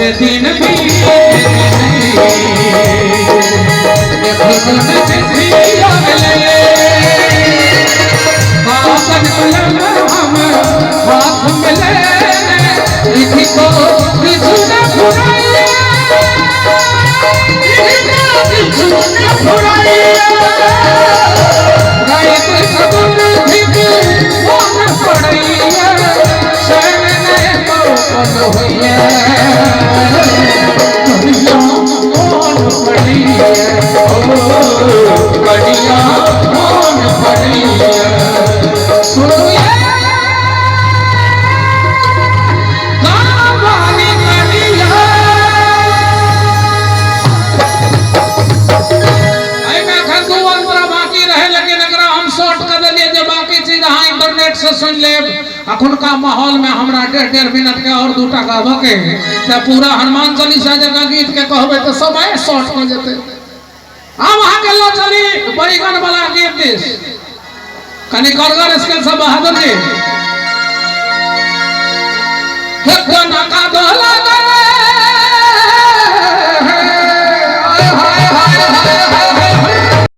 कते दिन बीत गेलै, एखनो न चिट्ठी आवेले। कागज कलम हम हाथ में लेने, लिखी को किछु न फुराइए, लिखी को किछु न फुराइए। राइत सगुन थिक मोन पड़ैए, शरण ने पल होइए, कनिया मोन पड़ैए, ओ कनिया मोन पड़ैए। सुनू ये गावाली कनिया। एहिमे एखन दू अंतरा बाकी रहे, लेकिन एकरा हम शॉर्ट कऽ देलियै जे बाकी चीज अहाँ इंटरनेट से सुनि लेब। अखुनका माहौल में हमरा डेढ़ डेढ़ मिनट के और दूटा गाबऽ के तऽ पूरा हनुमान चालीसा जकाँ गीत के कहबै तऽ समय शॉर्ट कऽ जेतै। आब अहाँके लऽ चली बैगन वाला गीत दिस। कनि करगर स्केल से बहादुर जी। हे कोना कादो लागल